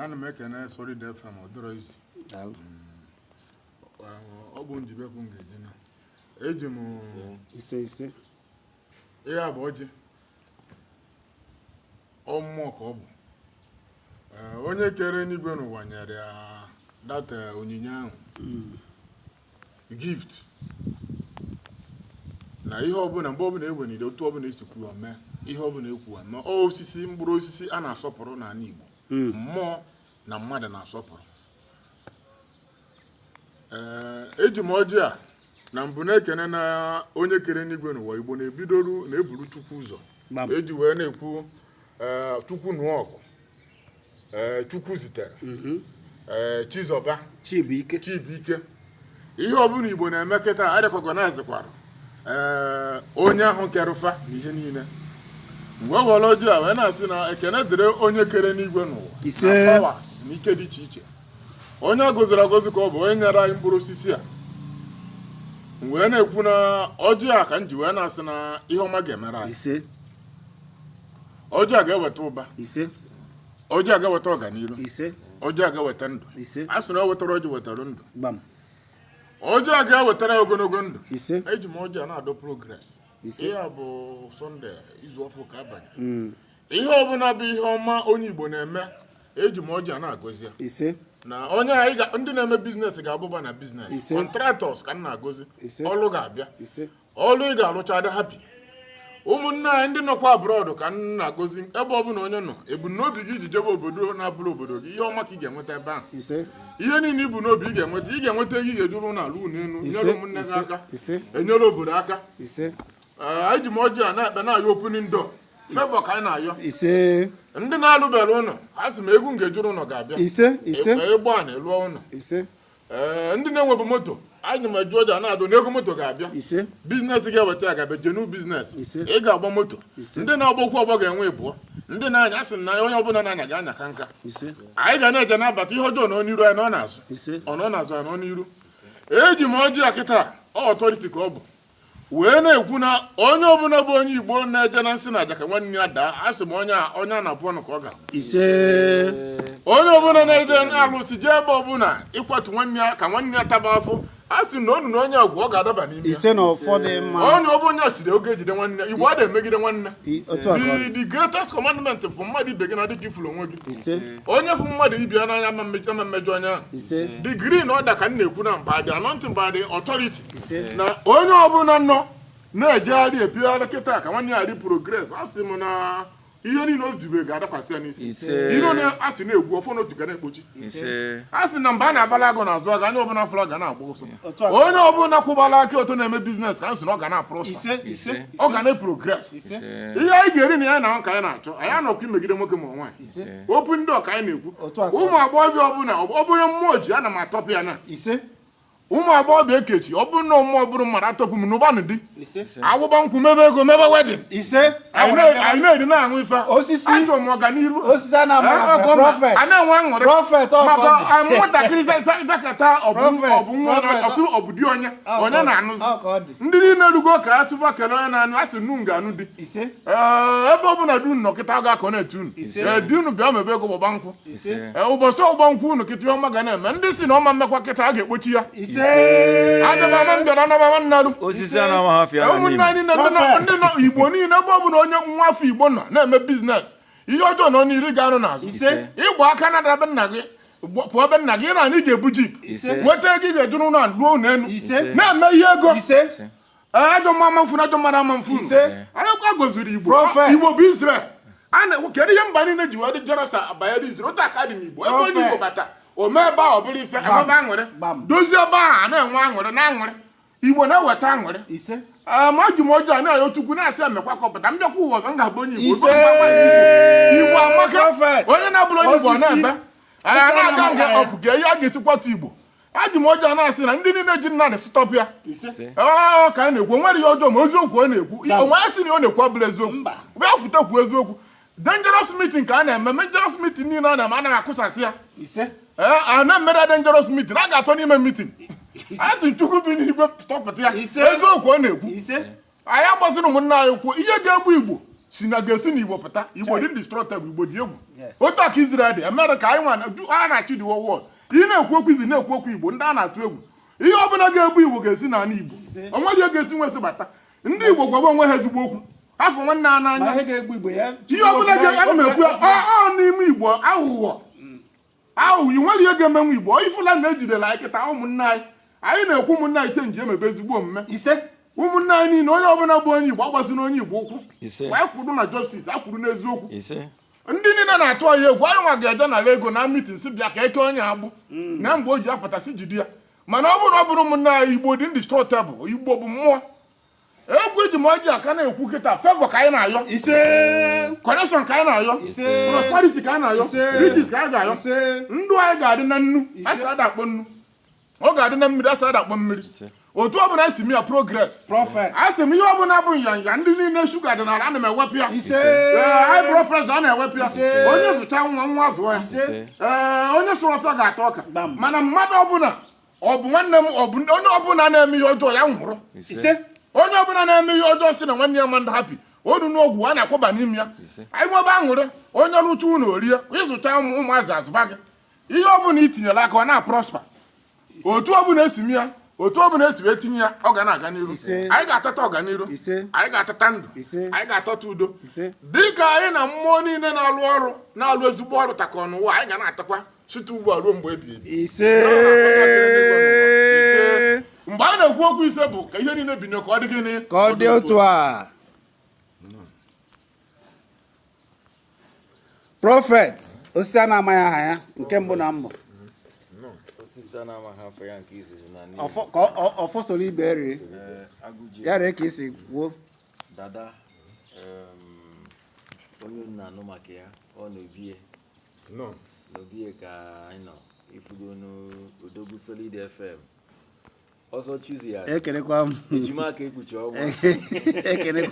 Ana m ekene Solid FM. Ọ dịrọ izi. Daalụ. Ọ bụ njibekwu m ga-eji na eji m. Ise, ise. Ihe a bụ ọjị. Ọ mmụọ ka ọ bụ. Onye kere n'igwe n'ụwa nyere ya that onyinye ahụ, gift, na ihe ọbụla, mgbe ọbụla ewenire, otu ọbụla esi kwuo mee ihe ọbụla ekwu mee. Ọ osisi, mkpụrụ osisi a na-asọpụrụ n'ala Igbo, mmụọ na mmadụ na-asọpụrụ. Ee, eji m ọjị a na mbụ na-ekene na onye kere n'igwe n'ụwa. Igbo na-ebidoru na-eburu Chukwu ụzọ. Eji wee na-ekwu, ee, Chukwu nụọ ọgụ, ee, Chukwu zitere, ee, Chizọba. Chibuike. Chibuike. Ihe ọbụla Igbo na-eme kịta, arecognizekwara, ee, onye ahụ kerụfa na ihe niile. Mgbe were ọjị a wee na-asị na ekene dịrị onye kere n'igwe n'ụwa Ise. na powers na ike dị iche iche, onye gọziri agọzi ka ọ bụ, onye nyere anyị mkpụrụ osisi a. M wee na-ekwu na ọjị a ka m ji wee na-asị na ihe ọma ga-emere anyị. Ise. Ọjị a ga-eweta ụba. Ise. Ọjị a ga-eweta ọganihu. Ise. Ọjị a ga-eweta ndụ. Ise. A sị na o wetara ọjị wetara ndụ. Gbam. Ọjị a ga-ewetara ya ogologo ndụ. Ise. Eji m ọjị a na-adọ progress. Ise. Ihe a bụ Sunday, izu ọfụ ka abanye. Ihe ọbụla bụ ihe ọma onye Igbo na-eme, eji m ọjị a na-agọzi ya. Ise. Na onye anyị ndị na-eme business ga-abụba na business. Ise. Contractors ka m na-agọzi. Ise. Ọlụ ga-abịa. Ise. Ọlụ ị ga-alụcha dị happy. Ụmụnne anyị ndị nọkwa abroad ka m na-agọzi. Ebe ọbụla onye nọ, ebumnobi gị iji jebe obodo na-abụrụ obodo gị, ihe ọma ka ị ga-enweta ebe ahụ. Ise. Ihe niile ibu n'obi ị ga-enweta, ị ga-enweta ego ị ga-ejuru ụlọ ala unu elu. Ise. Nyere ụmụnne gị aka. Ise. Enyere obodo aka. Ise. Ee, anyị ji m ọjị a na-ekpe, na-ayọ opening door favour ka anyị na-ayọ. Ise. Ndị na-alụbere ụlọ, a sị m egwu m ga-ejuru ụlọ ga-abịa. Ise, ise. Ịgba a na-elụọ ụlọ. Ise. Ee, ndị na-enwebu moto, anyị ma eju ọjị a na-adụ na ego moto ga-abịa. Ise. Business ga-eweta ya, ga-abịa genuine business. Ise. Ị ga-agba moto. Ise. Ndị na-agba okwu ọgbọ ga-enwe ịbụọ. Ndị na-anya, asị na onye ọbụla na-anya ga-anya ka nka. Ise. Anyị ga na-eje nabata ihe ọjọọ nọ n'iru anyị, nọ n'azụ. Ise. Ọ nọ n'azụ anyị, nọ n'iru. Eji m ọjị a kịta, ọ authority ka ọ bụ, wee na-ekwu na onye ọbụla bụ onye Igbo na-eje na nsị na aja ka nwanne ya daa, a sị m onye a, onye a na-abụ ọnụ ka ọ ga-abụ. Ise. Onye ọbụla na-eje alụsị jee ebe ọbụla ịkwatu nwanne ya ka nwanne ya taba afọ, a sị na onu na onye agwụ ọ ga-adaba n'ime ya. Ise, na ụfọdụ mma. Onye ọ bụ onye siri oge ejide nwanne ya, Igbo a na-emegide nwanne. Otu a ka ọ dị. The greatest commandment fụ mmadụ ibe gị na dịka ifuru onwe gị. Ise. Onye fụ mmadụ ibe ya n'anya ama mmejọ, ama mmejọ onye ahụ. Ise. The green order ka m na-ekwu na mba dị anointing by the authority. Ise. Na onye ọbụla nọ na-ejegharị epigharị kịta ka nwanne ya ri progress, a sị m na ihe niile o jube ga-adakwasị ya n'isi. Ise. Ihe onye a sị na-egwu ọfọ n'otu ga na-ekpochi. Ise. A sị na mgbe a na-abala agụ n'azụ aga, onye ọbụla fụrụ ga na-agba ụsọ. Otu a ka- Onye ọbụla kwụbala aka ọtọ na-eme business ka a sị na ọ ga na-aprosper. Ise, ise. Ọ ga na-eprogress. Ise. Ihe anyị ga-eri na ya na ka anyị na-achọ, anyị anọkwa imegide nwoke ma nwaanyị. Ise. Okwu ndị ọka anyị na-ekwu. Otu a ka ọ Ụmụ agbọghọbịa ọbụla, ọ bụ onye mmụọ ji, ana m atọpụ ya na Ise. ụmụ agbọghọbịa ekechi, ọ bụrụ na mmụọ bụrụ mmadụ atọpụ m n'ụbanụ di. Ise. Agbụgba nkwụ, mebe ego, mebe wedding. Ise. Anyị na-eri na-aṅụ ife. Osisi. Achọrọ m ọganiru. Osisi a na-ama afa, prophet. A na-enwe aṅụrị. Prophet, ọ maka ka ọ dị. nwatakịrị dakata ọ bụ Prophet, ọ bụ nwa prophet. ọsụ ọ bụ di onye Ọ onye ka ọ- na-anụzi. ọ ka ọ dị. Ndị niile rugo ka a tụba kelee onye na-anụ, a sị nu ga-anụ di. Ise. Ee, ebe ọ bụla di unu nọ kịta, ga akọ na-etu unu. Ise. Ee, di unu bịa mebe ego, gbọgba nkwụ. Ise. Ee, ụbọchị ọgbọ nkwụ unu kịta, ihe ọma ga na-eme. Ndị si na ọma mmekwa kịta, a ga-ekpochi ya. Ise. Agaba ama m bịara anaba ama nnarụ. Osisi a na-amaghị afịa na Ụmụnne n'ime. anyị niile, ndị nọ Igbo niile, ebe ọ bụla onye nwa afọ Igbo nọ na-eme business, ihe ọjọọ nọ n'iru, ga-arụ n'azụ. Ise. Ịgba aka na ebe nna gị pụọ ebe nna gị na anyị ga-ebu jeep. Ise. Nweta ego ị ga-eji n'ụlọ a ruo ụlọ elu. Ise. Na-eme ihe ego. Ise. Ise. Ee, ajọ mma ama mfu na ajọ mmadụ ama mfu. Ise. Anyị kwa goziri Igbo. Prophet. Igbo bụ Israel. A na kedu ihe mba niile ji wee dị jealous banyere Israel? Otu aka dị n'Igbo. Ebe onye Prophet. Igbo bata, o mee ebe ahụ ọ bụrụ ife enwebe aṅụrị. Gbam. Dozie ebe ahụ, a na-enwe aṅụrị na aṅụrị. Igbo na-eweta aṅụrị. Ise. Ee, ma ji m ọjọọ na-ayọ Chukwu, na-asị emekwa ka ọ pụta. M bịakwa ụwa ọzọ, m ga-abụ onye Igbo. Ise. Igbo amaka. Prophet. Onye na-abụrụ onye Igbo ọ Osisi. na-ebe anyị Osisi na-aga anaghị nga ya. ọpụ ga ihe a ga-esikwata Igbo. Ajụ m ọjọọ na-asị na ndị niile ji nna na-esitọpụ ya. Ise. Ọ ka a na-ekwu, o nwere ihe ọjọọ ma eziokwu ọ na-ekwu. Onwe ya sị na ọ na-ekwu ọbụla eziokwu. Mba. Bịa pụta kwuo eziokwu. Dangerous meeting ka a na-eme. Dangerous meeting niile a na-eme, anaghị akụsasị ya. Ise. Ee, a na-emere dangerous meeting, a ga-atọ n'ime meeting. Atụ Chukwu bi n'igwe tọpụta ya. Ise. Eziokwu ọ na-ekwu. Ise. Anyị agbaziri ụmụnne anyị kwuo ihe ga-egbu Igbo. Si na ga-esi na Igbo pụta. Igbo dị indestructible, Igbo dị egwu. Yes. Otu a ka Israel dị, Amerịka anyị nwa a na-achị the whole world. Ị na-ekwu okwu izi, na-ekwu okwu Igbo, ndị a na-atụ egwu. Ihe ọbụla ga-ebu Igbo ga-esi n'ala Igbo. Ise. Onweghị ihe ga-esi nwesị bata. Ndị Igbo gwaba onwe ha ezigbo okwu, afọ nwanne ha Ma n'anya. ihe ga-egbu Igbo ya. Ihe ọbụla ga ana m ekwu ya, ọ n'ime Igbo, aghụghọ aghụghọ, i nwere ihe ga-emenwu Igbo. Ifụla na ejidela anyị kịta. Ụmụnne anyị, anyị na-ekwu, ụmụnne anyị change, emebe ezigbo omume. Ise. Ụmụnne anyị niile, onye ọbụla bụ onye Igbo agbazina onye Igbo ụkwụ. Ise. Anyị kwuru na justice, a kwuru n'eziokwu. Ise. Ndị niile na-atụ anyị egwu, anyị nwa ga-eje n'ala ego na meeting, si bịa ka eke onye agbụ na mgbe o ji apụta, si jide ya. Mana ọ bụrụ na ọ bụrụ ụmụnne anyị, Igbo dị indestructible. Igbo bụ mmụọ egwu. Eji m ọjị aka na-ekwu kịta, favour ka anyị na-ayọ. Ise. Connection ka anyị na-ayọ. Ise. Prosperity ka anyị na-ayọ. Ise. Riches ka anyị ga-ayọ. Ise. Ndụ anyị ga-adị na nnu, asị ada akpọ nnu. Ọ ga-adị na mmiri, asị ada akpọ mmiri. Otu ọbụla esi m ya progress. Prophet. A sị m, ihe ọbụla bụ nyanya, ndị niile sugar dị n'ala, ana m ewepụ ya. Ise. Ee, high blood pressure, a na-ewepụ ya. Ise. Onye zụcha nwa, nwa zụọ ya. Ise. Ee, onye sụrụ ọfịa ga-ata ọka. Gbam. Mana mmadụ ọbụla, ọ bụ nwanne m, ọ bụ onye ọbụla na-eme ihe ọjọọ, ya nwụrụ. Ise. Onye ọbụla na-eme ihe ọjọọ, sị na nwanne ya ma ndị hapi onu n'ọgwụ a na-akwụba n'ime ya. Ise. Anyị nwebe aṅụrị, onye rụcha ụlọ orie, ịzụcha ụmụ ụmụazị azụba gị. Ihe ọbụla i tinyere aka, ọ na-aprosper. Otu ọbụla esi m ya, otu ọbụla esi wee tinye ya, ọ ga na-aga n'iru. Ise. Anyị ga-atata ọganiru. Ise. Anyị ga-atata ndụ. Ise. Anyị ga-atata udo. Ise. Dịka anyị na mmụọ niile na-alụ ọrụ, na-alụ ezigbo ọrụ takọ n'ụwa, anyị ga na-atakwa site ugbu a ruo mgbe ebighị ebi. Ise. Ise. Mgbe a na-ekwu okwu ise bụ ka ihe niile binye, ka ọ dị gịnị? Ka ọ dị otu a. Prophet, osisi a na-amaghị aha ya nke mbụ na mbụ. Osisi a na-amaghị afọ ya nke izizi na n'ihi. Ọfọ ka ọfọ soro ibe rie. Ee, agụji. Ya ree ka esi gwuo. Dada, onye unu na-anụ maka ya, ọ na-obie No. n'obie ka anyị nọ ifugo n'Odogwu Solid FM. Ọsọ chuzi ya. Ekelekwa m. Ejima aka ekpuchi ọgwụ. Ekelekwa.